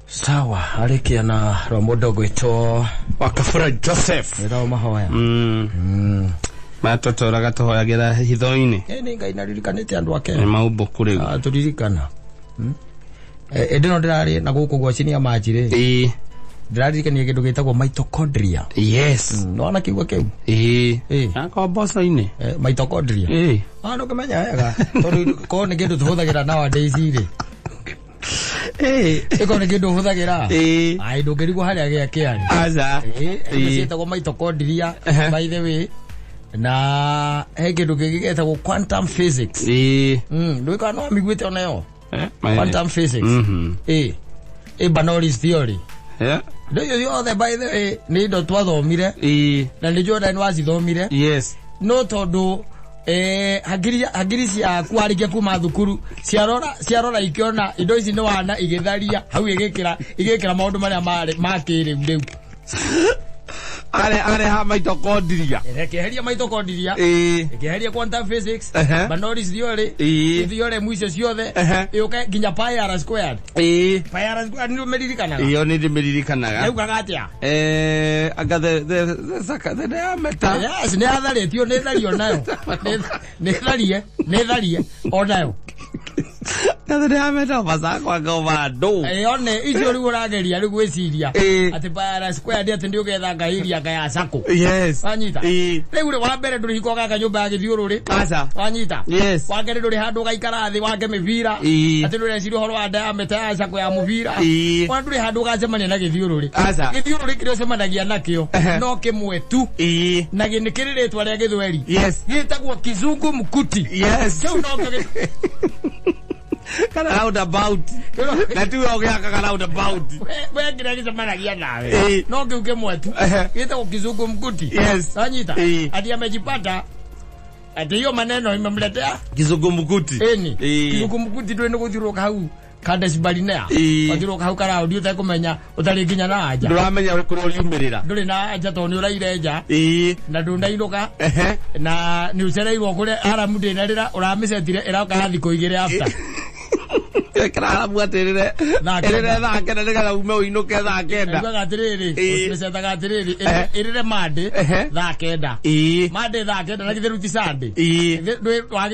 Sawa, arĩkia na rwa mũndũ ũgwĩtwo Wakabura Joseph. Wĩtagwo mahoya. Matũtũraga tũhoyagĩra hitho-inĩ. Nĩ Ngai naririkanĩte andũ ake. Nĩ maumbũku rĩu. Tũririkana. Ĩndĩ no ndĩrarĩ na gũkũ gwa chini ya maji rĩ. Ndĩraririkania kĩndũ gĩtagwo mitochondria. Yes. Nĩwona kiugo kĩu? Ĩĩ. Akorwo mboco-inĩ. Mitochondria. Ĩĩ. Ndũkĩmenya wega. Tondũ korwo nĩ kĩndũ tũhũthagĩra nowadays rĩ. Ĩkorwo nĩ kĩndũ ũhũthagĩra. Ai, ndũngĩrigwo harĩa gĩa kĩarĩ. Aca. Ĩĩ, ciĩtagwo mitochondria, by the way. Na he kĩndũ kĩngĩ gĩtagwo quantum physics. Ndũĩ no amĩiguĩte onayo? Quantum physics. Ĩĩ. Bernoulli's theory. Indo icio ciothe by the way nĩ indo twathomire. Na nĩ njũĩ nĩ wacithomire. Yes. No tondũ hakiri ciaku warĩkia kuma thukuru ciarora ikĩona indo ici nĩ wana igĩtharia hau igĩkĩra maũndũ marĩa marĩ ma kĩrĩu rĩu. Are ha mitochondria. Ĩkĩeheria mitochondria. Ĩkĩeheria quantum physics. Bernoulli's theory. Theorem icio ciothe. Ĩũke nginya pi r squared. Pi r squared nĩ ũmĩririkanaga? Ĩyo nĩ ndĩmĩririkanaga. Yaugaga atĩa? Anga the diameter. Yes, nĩ yatharĩtio, nĩ thario nayo. Nĩ tharie, nĩ tharie onayo. The diameter of a circle anga over ndũ. Ĩyo nĩ icio rĩu ũrageria rĩu gwĩciria. Atĩ pi r squared atĩ nĩ ũgetha anga area anga ya circle. Yes. Wanyita? Rĩu rĩ, wa mbere ndũrĩ hingo gaka nyũmba ya gĩthiũrũrĩ. Aca. Wanyita? Yes. Wa kerĩ ndũrĩ handũ ũgaikara thĩ wake mĩbira. Atĩ ndũreciria ũhoro wa diameter ya circle ya mũbira. Ona ndũrĩ handũ ũgacemania na gĩthiũrũrĩ. Aca. Gĩthiũrũrĩ kĩrĩa ũcemanagia nakĩo no kĩmwe tu. Na nĩ kĩrĩ rĩtwa rĩa gĩthweri. Yes. Gĩtagwo kizungu mkuti. Yes. Kĩu nokĩo Kana roundabout. Na tiwe ũgĩakaga roundabout. We kĩrĩa gĩcemanagia nawe. No kĩu kĩmwe tu. Gĩtagwo kizungu mkuti. Yes. Wanyita? Ati amejipata ati hiyo maneno imemletea kizungumkuti. Ĩni. Kizungumkuti ndũĩ nĩ gũthiũrũrũka hau Kadesh Barnea. Wathiũrũrũka hau karaũndi ũtekũmenya ũtarĩ nginya na anja. Ndũramenya kũrĩa ũriumĩrĩra. Ndũrĩ na anja tondũ nĩ ũraire nja. Na ndũnainũka. Na nĩ ũcereirwo kũrĩa aramu ndĩnarĩra ũramĩcetire ĩroka ya thikũ igĩrĩ after. Ĩkĩra aramu atĩrĩre. Thaa kenda. Ĩrĩre thaa kenda nĩgetha ume ũinũke thaa kenda. Njugaga atĩrĩrĩ, ũcimĩcetaga atĩrĩrĩ, ĩrĩre Monday thaa kenda. Monday thaa kenda na githĩ rĩu ti Sunday.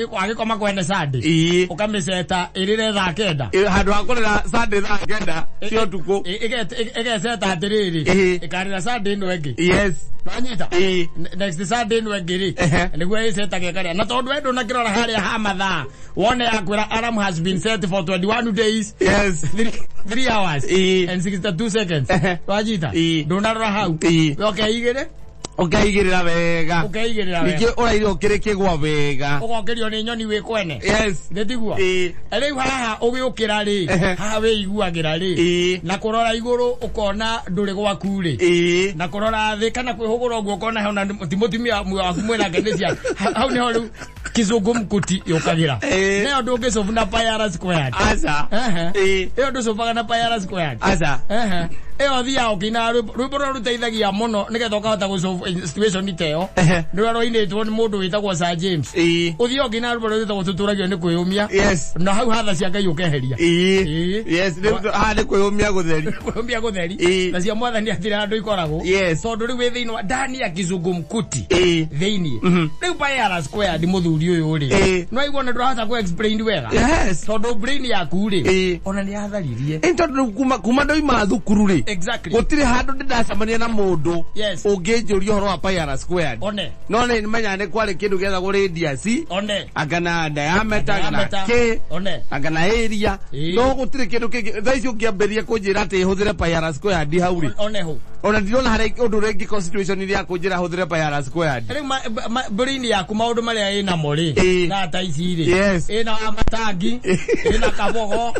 Wagĩkoma kwene Sunday. Ũkamĩceta ĩrĩre thaa kenda. Handũ ha kũrĩra Sunday thaa kenda cia ũtukũ. Ĩgeceta atĩrĩrĩ, ĩkarĩra Sunday ĩno ĩngĩ. Yes. Wanyita? Next Sunday ĩno ĩngĩ rĩ, nĩguo ĩcetaga ĩkarĩa. Na tondũ we ndũnakĩrora harĩa ha mathaa, wone yakwĩra alarm has been set for 21 days. Yes. 3 hours. And 62 seconds. Wanyita? Ndũnarora hau. We ũkeigĩre? Ũkeigĩrĩra wega. Ũkeigĩrĩra wega. Ningĩ ũraire ũkĩrĩ kĩgwa wega. Ũgokĩrio nĩ nyoni wĩ kwene. Yes. Nĩ tiguo? Rĩu haha ũgĩũkĩra rĩ, haha wĩiguagĩra rĩ, na kũrora igũrũ ũkona ndũrĩ gwaku rĩ. Na kũrora thĩ kana kwĩhũgũra ũguo ũkona hau na ti mũtumia waku mwĩnake nĩ ciana. Hau nĩho rĩu kizungumkuti yũkagĩra. Nayo ndũngĩcobu na pi r squared. Aca. Ĩyo ndũcobaga na pi r squared. Aca. Ĩyo thiaga ũkĩinaga rwĩmbo, rwĩmbo rũrĩa rũteithagia mũno nĩgetha ũkahota gũsolve situation ta ĩyo. Nĩ rũrĩa rwainĩtwo nĩ mũndũ wĩtagwo Sir James. Ũthiaga ũkĩinaga rwĩmbo rũrĩa rwĩtagwo tũtũragio nĩ kwĩyũmia. Yes. Na hau hatha cia Ngai ũkeheria. Yes, rĩu haha nĩ kwĩyũmia gũtheri. Kwĩyũmia gũtheri. Na cia mwathani hatirĩ handũ ikoragwo. Yes. Tondũ rĩu wĩ thĩinĩ wa ndani ya kizungumkuti. Thĩinĩ. Rĩu pi r squared mũthuri ũyũ rĩ. No aigua na ndũrahota kũ explain wega. Yes. Tondũ brain yaku rĩ. Ona nĩ yatharirie. Ĩ tondũ rĩu kuma ndoima thukuru rĩ. Exactly. Gũtirĩ handũ ndĩ ndacemania na mũndũ. Yes. Ũngĩnjũria ũhoro wa pi r squared. One. No nĩ menyaga nĩ kwarĩ kĩndũ gĩethagwo radius. One. Anga na diameter, anga na Diameter. kĩ. One. Anga na area. No gũtirĩ kĩndũ kĩngĩ. Thaa ici ũngĩambĩrĩria kũnjĩra atĩ hũthĩre pi r squared hau rĩ. One hau. Ona ndirona harĩa ũndũ ũrĩa ingĩkorwo situation ĩrĩa kũnjĩra hũthĩre pi r squared. Rĩu brain yaku maũndũ marĩa ĩnamo rĩ. Na ta ici rĩ. Yes. Ĩna matangi, ĩna kabogo,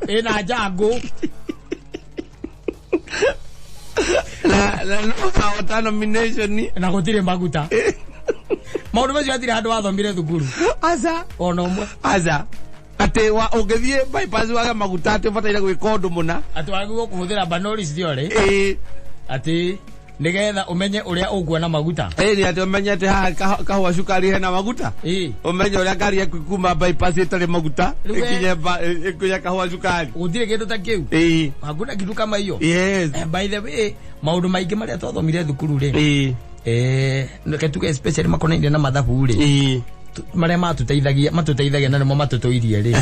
ĩna njangũ. Na no kahota nomination. Na gũtirĩ maguta. Maũndũ macio hatirĩ handũ wathomire thukuru. Aca. Ona ũmwe. Aca. Atĩ wa ũngĩthiĩ bypass wage maguta atĩ ũbataire gwĩka ũndũ mũna. Atĩ wagĩrĩirwo kũhũthĩra Bernoulli's theory. Atĩ Nigetha umenye uria uguona maguta. Ni ati umenye ati haha kahua cukari hena maguta. Umenye uria ngari yaku kuma bypass itari maguta ikinye ikinye kahua cukari. Gutire kindu ta kiu. Hakuna kitu kama hiyo. Yes. By the way, maundu maingi maria twathomire thukuru ri. Reke especially makonaine na mathabu ri. Maria matuteithagia na nimo matutuirie ri.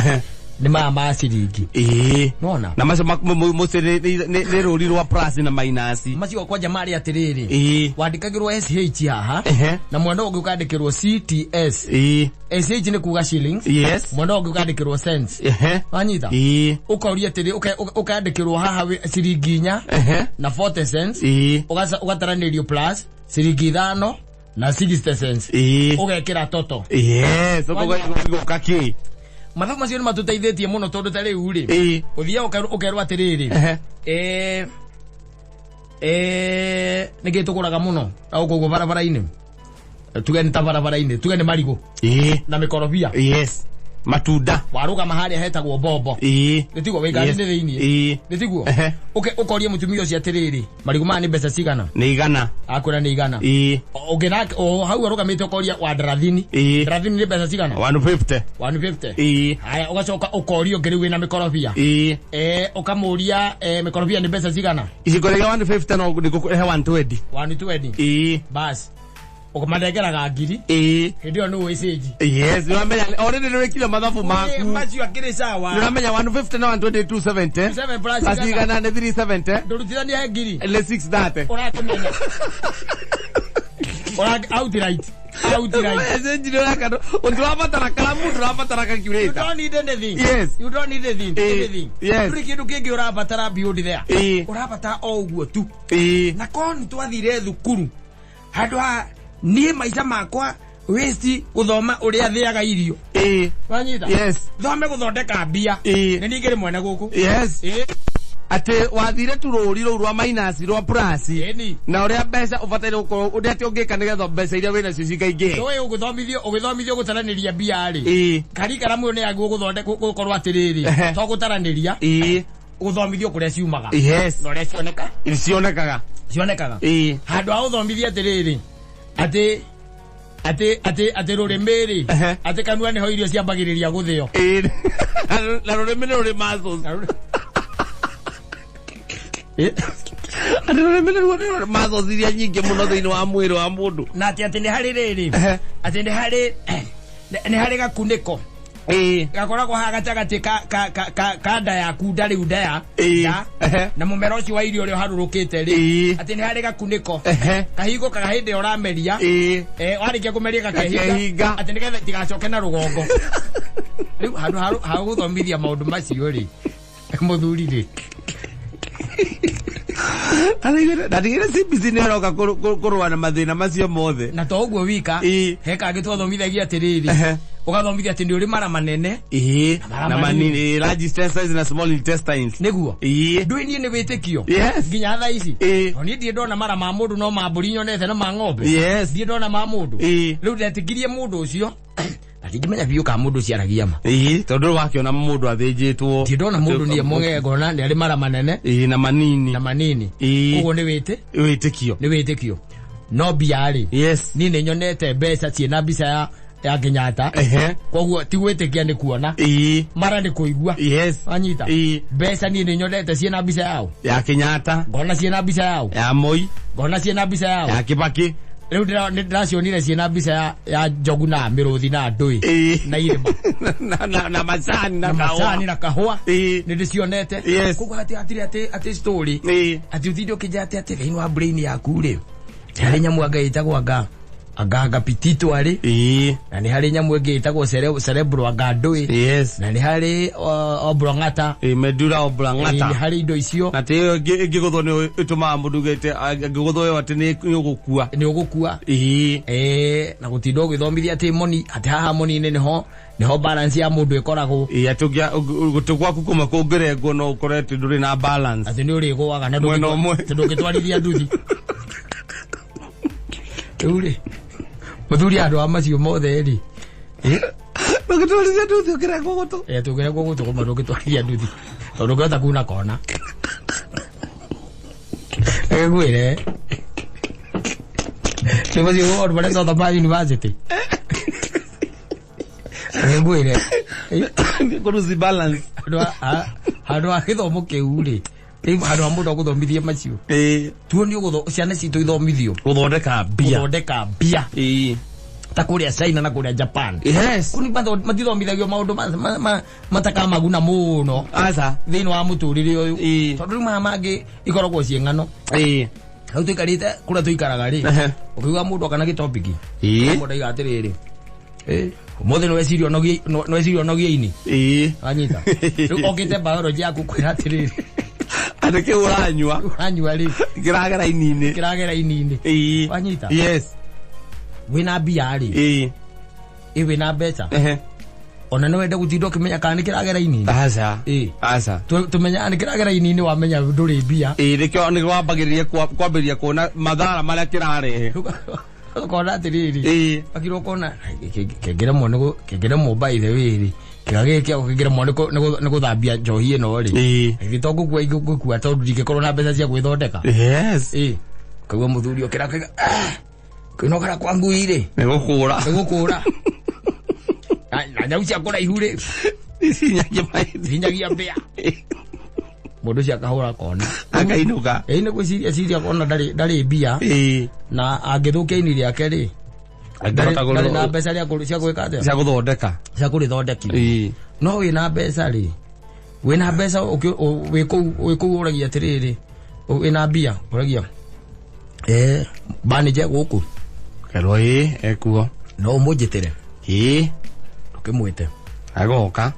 Ni maya ma ciringi. Nona. Na macio muci ni ruri rwa plus na minus. Macio kwanja mari atiriri. Wandikagirwo SH haha. Na mwena ungi ukandikirwo CTS. SH ni kuga shillings. Yes. Mwena ungi ukandikirwo cents. Wanyita? Ukauria atiri ukandikirwo haha ciringi 4 na 40 cents. Ugataranirio plus ciringi 5 na 60 cents. Ugekira toto. Yes, ukoga ki. Mathabu macio nĩ matũteithĩtie mũno tondũ ta rĩu rĩ ũthiaga ũkerwo atĩrĩrĩ nĩkĩ tũgũraga mũno na gũkũ barabara-inĩ tuge nĩ ta barabara-inĩ tuge nĩ marigũ na mĩkorobia. Yes. Matunda. Warũgama harĩa hetagwo bombo. Nĩtiguo wĩ ngari-inĩ thĩiniĩ. Nĩtiguo ũkoria mũtumia ũcio atĩrĩrĩ marigũ maya nĩ mbeca cigana? Nĩ igana. Akwĩra nĩ igana. Ũngĩ o hau arũgamĩte ũkoria wa ndarathini. Ndarathini nĩ mbeca cigana? 150. 150. Haya ũgacoka ũkoria ũngĩ rĩu wĩna mĩkorobia. Ũkamũria mĩkorobia nĩ mbeca cigana? Icikũrĩga 150 no nĩngũkũrehe 120. 120. Bas. Ukamanengeraga ngiri. Hĩndĩ ĩyo nĩ ũĩ cĩnji. Yes, nĩũramenya already nĩwĩkire mathabu maku. Macio akĩrĩ sawa. Nĩũramenya 150 na 120 270. 7 plus igana nĩ 370. Ndũrutithania ngiri. Nĩ 630. Ũrakĩmenya. Outright. Outright. Cĩnji nĩũrakano. Ndũrabatara karamu, ndũrabatara calculator. You don't need anything. Yes. You don't need anything. Yes. Ndũrĩ kĩndũ kĩngĩ ũrabatara beyond there. Ũrabatara o ũguo tu. Na korwo nĩtwathire thukuru handũ ha niĩ maica makwa waste guthoma uria thiaga irio. Wanyita? Yes. Thome guthondeka mbia. Ni ningĩ rĩ mwene gũkũ. Yes. Ati wathire tu rũri rũu rwa minus rwa plus. Na uria mbeca ubataire gukorwo uria ati ũngĩka nĩgetha mbeca iria wĩnacio cikaingĩhe. Ũĩ ũgĩthomithio gũtaranĩria mbia rĩ. Karikaramu ĩyo nĩ yagwo gũthondeka gũkorwo atĩrĩrĩ. To gũtaranĩria. Gũthomithio kũrĩa ciumaga. Yes. Na ũrĩa cioneka. Cionekaga. Cionekaga. Handũ ha gũthomithia atĩrĩrĩ. Ati ati ati ati rũrĩmĩ rĩ ati kanua nĩho irio ciambagĩrĩria gũthĩo. Na rũrĩmĩ nĩ rũrĩ muscles. Ati rũrĩmĩ nĩ rũrĩ muscles iria nyingĩ mũno thĩinĩ wa mwĩrĩ wa mũndũ. Na ati ati nĩ harĩ rĩrĩ ati nĩ harĩ gakunĩko gakoragwo haha gatagatĩ ka nda yaku nda rĩu nda ya na mũmero ũcio wa irio ũrĩa ũharũrũkĩte rĩ atĩ nĩ harĩ gakunĩko kahingũkaga hĩndĩ ĩrĩa ũrameria warĩkia kũmeria gakehinga atĩ nĩgetha itigacoke na rũgongo. Rĩu handũ ha gũthomithia maũndũ macio rĩ mũthuri rĩ ndatigire CBC nĩ ĩroka kũrũa na mathĩna macio mothe. Na to ũguo wika he kangĩ twathomithagia atĩrĩrĩ ugathomithia atĩ nĩ ũrĩ mara manene na manini, large intestines na small intestines. Nĩguo ndũĩ niĩ nĩ wĩtĩkio nginya thaa ici. To niĩ ndirĩ ndona mara ma mũndũ no ma mbũri nyonete na ma ng'ombe. Ndirĩ ndona ma mũndũ. Rĩu ndetĩkirie mũndũ ũcio na ndingĩmenya biũ kana mũndũ ũcio aragia ma. Tondũ wakĩona mũndũ athĩnjĩtwo. Ndirĩ ndona mũndũ niĩ mũgengona nĩ arĩ mara manene na manini. Na manini. Ũguo nĩ wĩtĩkio. Nĩ wĩtĩkio. No mbia rĩ. Yes. Niĩ nĩ nyonete mbeca ciĩna mbica ya Kenyatta. Koguo ti gwĩtĩkia nĩ kuona. Mara nĩ kũigua. Yes. Wanyita? Mbeca niĩ nĩ nyonete ciĩna mbica yao. Ya Kenyatta. Ngona ciĩna mbica yao. Ya Moi. Ngona ciĩna mbica yao. Ya Kibaki. Rĩu ndĩracionire ciĩna mbica ya njogu na mĩrũthi na ndũĩ na irĩma na macani na macani na kahũa. Nĩ ndĩcionete. Yes. Koguo hatirĩ atĩ story atĩ ũtinde ũkĩnja atĩ atĩ thĩinĩ wa brain yaku rĩ harĩ nyamũ anga ĩtagwo anga anga pitito arĩ na nĩ harĩ nyamũ ĩngĩ ĩtagwo cerebro anga ndũĩ. Yes. Na nĩ harĩ oblongata. Medulla oblongata. Nĩ harĩ indo icio. Na atĩ ĩyo ĩngĩgũthwo nĩ ĩtũmaga mũndũ gete angĩgũthwo ĩyo atĩ nĩ ũgũkua. Nĩ ũgũkua. Na gũtinda ũgĩthomithia atĩ moni atĩ haha moni-inĩ nĩho balance ya mũndũ ĩkoragwo. Atĩ gũtũ gwaku kũmwe kũngĩrengwo no ũkore atĩ ndũrĩ na balance. Atĩ nĩ ũrĩgũaga na ndũngĩtwarithia nduthi. Rĩu rĩ mũthuri andũ a macio mothe rĩ ndũngĩtwarithia nduthi ũkĩrengwo gũtũ. Tũngĩrengwo gũtũ kũmwe ndũngĩtwarithia nduthi tondũ ndũngĩhota kuna kona. Ngwĩre Nĩ macio maũndũ marĩa twathoma university. Ngwĩre. Kũruzi balance. Handũ ha gĩthomo kĩu rĩ, handũ ha mũndũ agũthomithie macio. Tuonio ciana citũ ithomithio Gũthondeka mbia. Gũthondeka mbia. Ta kũrĩa China na kũrĩa Japan. Yes. Kũu matithomithagio maũndũ matakamaguna mũno. Aca. Thĩinĩ wa mũtũrĩre ũyũ. Tondũ rĩu maya mangĩ ikoragwo ciĩ ng'ano. Hau tũikarĩte kũrĩa tũikaraga rĩ, ũkĩigua mũndũ oka na gĩtopiki. Mũndũ aiga atĩrĩrĩ, ũmũthĩ nĩweciria ũnogie ini. Wanyita. Rĩu okĩte biology yaku kwĩra atĩrĩrĩ. Atĩ kĩu ũranyua. Ũranyua rĩ. Kĩragera ini-inĩ. Kĩragera ini-inĩ. Wanyita. Yes. Wĩna mbia rĩ. Wĩna mbeca. Ona nĩ wende gũtinda ũkĩmenya kana nĩ kĩragera ini-inĩ. Aca. Aca. Tũmenyaga nĩ kĩragera ini-inĩ wamenya ndũrĩ mbia. Nĩkĩo nĩwambagĩrĩria kwambĩrĩria kuona mathara marĩa kĩrarehe. Ũkona atĩrĩrĩ. Wakirwo ũkona kĩngĩremwo by the way rĩ. Kĩga gĩkĩ kĩngĩremwo nĩ gũthambia njohi ĩno rĩ. Githĩ to ngũkua ingĩkua tondũ ndingĩkorwo na mbeca cia gwĩthondeka. Yes. Kaigua mũthuri okĩra akauga, kwĩnogora kwa ngui rĩ. Nĩ gũkũra. Nĩ gũkũra. Na nyau cia kũraihu rĩ. Icinyagia mahĩndĩ. Icinyagia mbĩa. Mũndũ ũcio akahũra kona. Akainũka. Nĩ gwĩciria ciria kona ndarĩ mbia. Na angĩthũkia ini rĩake rĩ. Ndarĩ na mbeca cia gwĩka atĩa? Cia gũthondeka. Cia kũrĩthondekithia. No wĩna mbeca rĩ. Wĩna mbeca wĩ kũu ũragia atĩrĩrĩ. Wĩna mbia ũragia. Manager gũkũ. Kerwo ekuo. No ũmũnjĩtĩre. Ũkĩmwĩte. Agoka.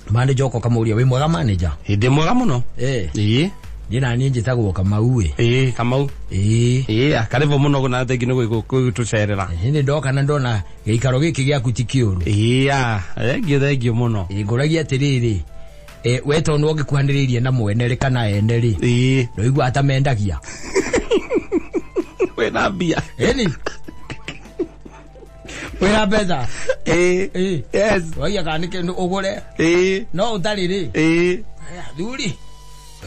Manager oka ũkamũria wĩ mwega manager? Ndĩ mwega mũno. Niĩ na niĩ njĩtagwo Kamau ĩ. Kamau. Karibu mũno na thengi nĩ gũgĩtũcerera. Nĩ ndoka na ndona gĩikaro gĩkĩ gĩaku ti kĩũru. Thengio thengio mũno. Ngũragia atĩrĩrĩ, we tondũ ũngĩkuhanĩrĩirie na mwene rĩ kana ene rĩ. Ndũiguaga ta mendagia. Wĩna mbia. Ĩni. Wĩna mbeca. Yes. Waiya kana nĩ kĩndũ ũgũre. No ũtarĩ rĩ. Thuri.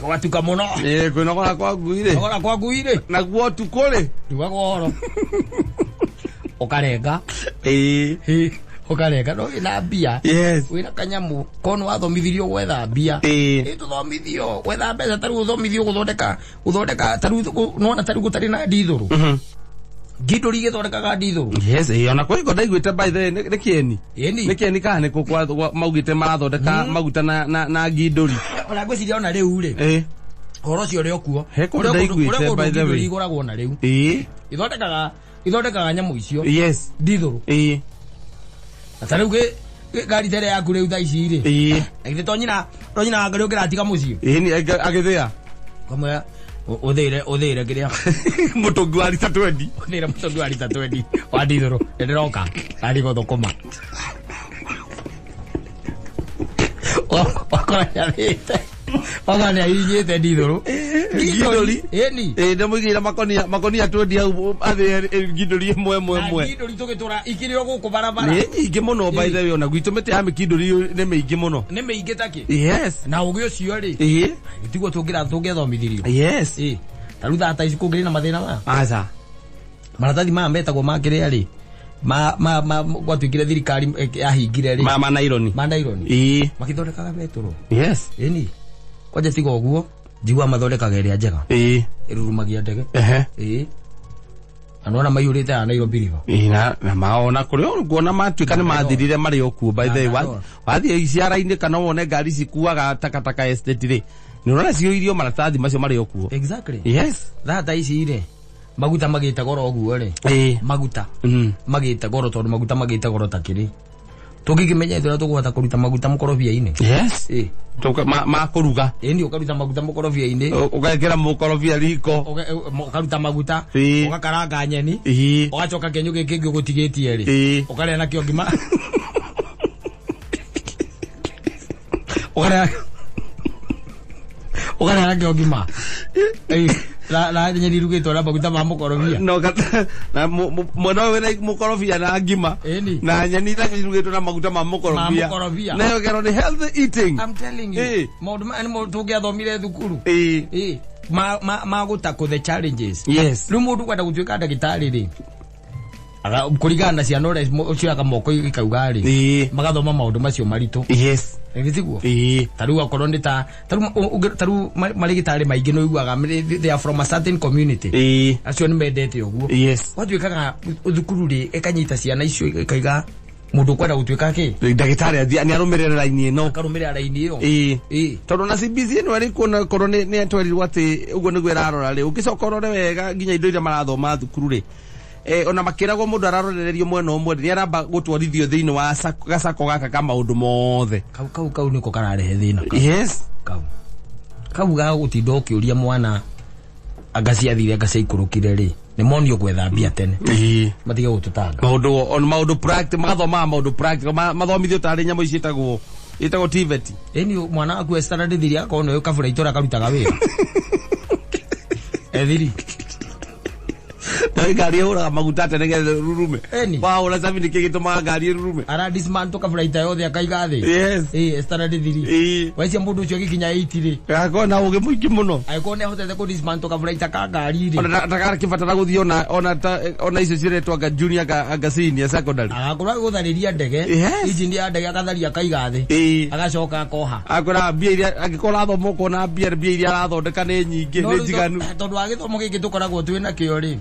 Gwatuka mũno. Kwĩnogora kwa ngui rĩ. Kwĩnogora kwa ngui rĩ. Naguo ũtukũ rĩ. Ndugaga ũhoro. Ũkarenga. Ũkarenga no wĩna mbia. Yes. Wĩna kanyamũ ko nĩ wathomithirio gwetha mbia. Tũthomithio gwetha mbeca ta rĩu ũthomithio gũthondeka ta rĩu nĩwona ta rĩu gũtarĩ na ndithũrũ. Ngindũri igĩthondekaga ndithũrũ. Yes, ona kwĩ ngo ndaiguĩte by the way nĩ kĩeni. Nĩ kĩeni kana nĩ kũ maugĩte marathondeka maguta na ngindũri. Ona ngwĩciria ona rĩu rĩ. Ũhoro ũcio ũrĩ o kuo. He kũndũ ndaiguĩte by the way. Igũragwo na rĩu. Ithondekaga nyamũ icio. Yes. Ndithũrũ. Na ta rĩu ngari ta ĩrĩa yaku rĩu thaa ici rĩ. Na githĩ to nyina wa ngari ũkĩratiga mũciĩ. Agĩthĩa. Kamwĩra ũthĩre kĩrĩa. Mũtũngi wa rita 20. Ũthĩre mũtũngi wa rita 20 wa ndithũrũ. Nĩndĩroka. Ndathiĩ gũthũkũma. Wakora nĩathĩte. Wakora nĩahihinyĩte ndithũrũ. Ngindũri. Ĩni. Ndĩmũigĩire makonia 20 hau athĩe ngindũri ĩmwe ĩmwe ĩmwe. Na ngindũri tũgĩtũra ikĩrĩ o gũkũ barabara. Nĩ nyingĩ mũno by the way ona gwitũ mĩtĩ ya mĩkindũri nĩ mĩingĩ mũno. Nĩ mĩingĩ takĩ? Yes. Na ũgĩ ũcio rĩ. Tiguo tũngĩathomithirio. Yes. Ta rĩu thaa ta ici kũngĩrĩ na mathĩna maya. Aca. Maratathi maya metagwo ma kĩrĩa rĩ. Ma gwatuĩkire thirikari yahingire rĩ. Ma naironi. Ma naironi. Makĩthondekaga betũrũ. Yes. Ĩni. Kwanja tiga ũguo njiguaga mathondekaga ĩrĩa njega. Ĩrurumagia ndege. Na nĩwona maiyũrĩte haha Nairobi River. Na maona kũrĩa nguona matuĩka nĩ mathirire marĩ o kuo by the way. Wathiĩ iciara-inĩ kana wone ngari cikuaga takataka estate rĩ. Nĩ ũrona ciyũirio maratathi macio marĩ o kuo. Exactly. Yes. Thaa ta ici rĩ maguta magĩte goro ũguo rĩ. Maguta. Magĩte goro tondũ maguta magĩte goro ta kĩrĩ. Tũngĩkĩmenya ithuĩ ũrĩa tũkũhota kũruta maguta mũkorobia-inĩ. Yes. Ma kũruga. Ĩni ũkaruta maguta mũkorobia-inĩ. Ũgekĩra mũkorobia riko. Ũkaruta maguta. Ũgakaranga nyeni. Ũgacoka kĩenyũ gĩkĩ kĩngĩ ũgũtigĩtie rĩ. Ũkarĩa nakĩo ngima. Ũkarĩa nakĩo ngima. Na nyeni irugĩtwo na maguta ma mũkorobia. No na mwena ũyũ wĩna mũkorobia na ngima. Na nyeni iria irugĩtwo na maguta ma mũkorobia. Na ĩyo kero nĩ healthy eating. I'm telling you. Maũndũ maya nĩmo tũngĩathomire thukuru. Ma gũtackle the challenges. Yes. Rĩu mũndũ kwenda gũtuĩka ndagĩtarĩ rĩ. Kũringana na ciana ũrĩa cioyaga moko ikauga rĩ, magathoma maũndũ macio maritũ. Yes. Gĩtiguo? Ta rĩu akorwo nĩ ta rĩu marĩgĩtarĩ maingĩ nĩ ũiguaga they are from a certain community. Acio nĩ mendete ũguo. Yes. Gwatuĩkaga thukuru rĩ ĩkanyita ciana icio ĩkaiga mũndũ ũkwenda gũtuĩka kĩ? Ndagĩtarĩ athiĩ nĩ arũmĩrĩra raini ĩno. Akarũmĩrĩra raini ĩyo. Tondũ na CBC ĩno ĩrĩ kuona korwo nĩ twerirwo atĩ ũguo nĩguo ĩrarora rĩ, ũngĩcoka ũrore wega nginya indo iria marathoma thukuru rĩ, ona makĩragwo mũndũ ararorererio mwena ũmwe nĩ aramba gũtwarithio thĩinĩ wa gacako gaka ka maũndũ mothe. Kau nĩko kararehe thĩna. Yes. Kau ga gũtinda ũkĩũria mwana anga ciathire anga ciaikũrũkire rĩ, nĩ monio gwetha mbia tene. Matige gũtũtanga. Maũndũ practical, magathomaga maũndũ practical, mathomithio tarĩ nyamũ ici ĩtagwo TVET. Ĩni mwana waku e standard 3 akorwo nĩwe kabura itũra karutaga wĩra. Ethiri. Na ngari ĩhũraga maguta atĩa nĩgetha ĩrurume? Wahũra cabi nĩkĩ gĩtũmaga ngari ĩrurume? Ara dismantle kabura ita yothe akaiga thĩ. Yes. Standard 3. Waicia mũndũ ũcio agĩkinya 8 rĩ. Agakorwo na ũgĩ mũingĩ mũno. Angĩkorwo nĩ ahotete kũ dismantle kabura ita ka ngari rĩ. Ona ndagakĩbatara gũthiĩ ona icio ciretwo anga junior anga senior secondary. Agakorwo agĩgũtharĩria ndege. Engine ya ndege akatharia akaiga thĩ. Agacoka akoha. Akora mbia iria angĩkorwo arathoma ũkona mbia iria arathondeka nĩ nyingĩ, nĩ njiganu. Tondũ wa gĩthomo gĩkĩ tũkoragwo twĩ nakĩo rĩ.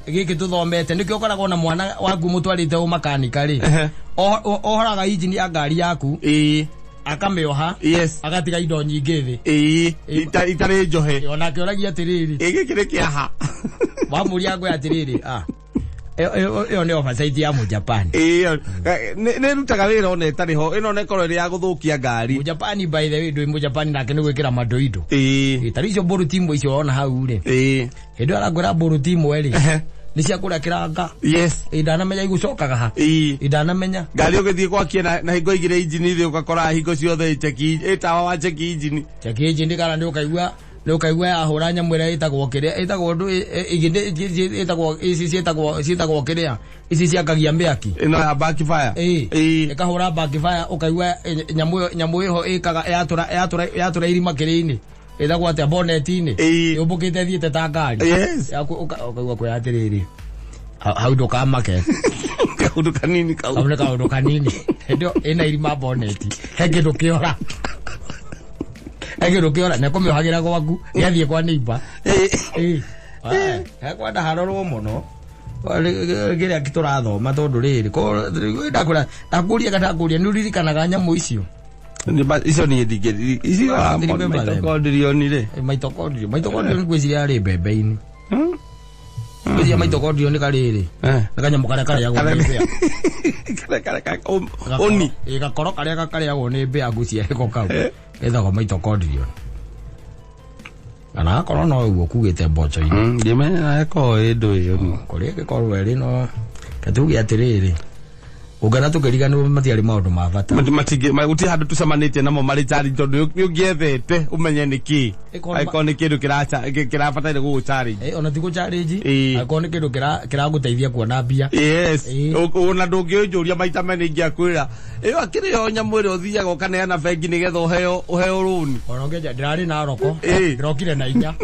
Gĩkĩ tũthomete nĩkĩo ũkoragwo na mwana waku mũtwarĩte ũmakanika rĩ. Ohoraga engine ya ngari yaku. Akamĩoha. Yes. Agatiga indo nyingĩ thĩ. Itarĩ njohe. Onake oragia atĩrĩrĩ. Gĩkĩ nĩ kĩaha. Wamũria ngwe atĩrĩrĩ, ĩyo nĩ oversight ya Mũjapani. Nĩ ĩrutaga wĩra ona ĩtarĩ ho. Ĩno nĩ ĩkorwo ĩrĩ ya gũthũkia ngari. Mũjapani by the way, ndũĩ Mũjapani nake nĩ gwĩkĩra mandoindo. Ta rĩu icio mbũrũti imwe icio wona hau rĩ. Hĩndĩ ĩyo arangwĩra mbũrũti imwe rĩ. Nĩ cia kũrĩa kĩranga. Yes. Ndanamenya igũcokaga ha. Ndanamenya. Ngari ũgĩthiĩ gwakia na hingo igĩrĩ engine thĩ ũgakora hingo ciothe ĩtawa wa cheki engine. Cheki engine kana nĩ ũkaigua yahũra nyamũ ĩrĩa ĩtagwo kĩrĩa, ĩtagwo ndũ, ĩtagwo ici ciĩtagwo kĩrĩa, ici ciakagia mĩaki. Ĩno ya backfire. Ĩkahũra backfire ũkaigua nyamũ ĩho ĩkaga yatũra irima kĩrĩa-inĩ. Ĩtagwo atĩa bonnet-inĩ. Yũmbũkĩte ĩthiĩte ta ngari. Yes. Ũkaigua kwĩra atĩrĩrĩ, hau ndũkamake. Kaũndũ kanini kau. Kau nĩ kaũndũ kanini. Hĩndĩ ĩyo ĩna irima bonnet. He kĩndũ kĩora. He kĩndũ kĩora na kũmĩohagĩra gwaku gĩathiĩ kwa neighbor. Hekwenda harorwo mũno. Kĩrĩa tũrathoma tondũ rĩrĩ, ndakũria kana ndakũria nĩ ũririkanaga nyamũ icio? Icio niĩ ndingĩ, icio mitochondrion rĩ. Mitochondrion ngwĩciria yarĩ mbembe-inĩ. Ngwĩciria mitochondrion nĩ karĩrĩ. Nĩ kanyamũ karĩa karĩagwo nĩ mbĩa. Ũni. Gakoro karĩa karĩagwo nĩ mbĩa ngwĩciria nĩko kau. Getagwo mitochondrion. Kana akorwo no ũguo kugĩte mboco-inĩ. Ndimenya na ĩkorwo ĩ ndũ ĩyo. Kũrĩa ĩngĩkorwo ĩrĩ no tuge atĩrĩrĩ, ũngana tũkĩriganĩrwo matiarĩ maũndũ ma bata. Gũtirĩ handũ tũcemanĩtie namo marĩ challenge tondũ nĩ ũngĩethete ũmenye nĩ kĩ. Angĩkorwo nĩ kĩndũ kĩrabataire gũgũ challenge. Ona ti gũ challenge, angĩkorwo nĩ kĩndũ kĩragũteithia kuona mbia. Yes. Ona ndũngĩnjũria maita merĩ ingĩakwĩra, ĩyo akĩrĩ yo nyamũ ĩrĩa ũthiaga ũkaneana bengi nĩgetha ũheo rũni. Ona ũngĩnja, ndĩrarĩ na roko, ndĩrokire na inya.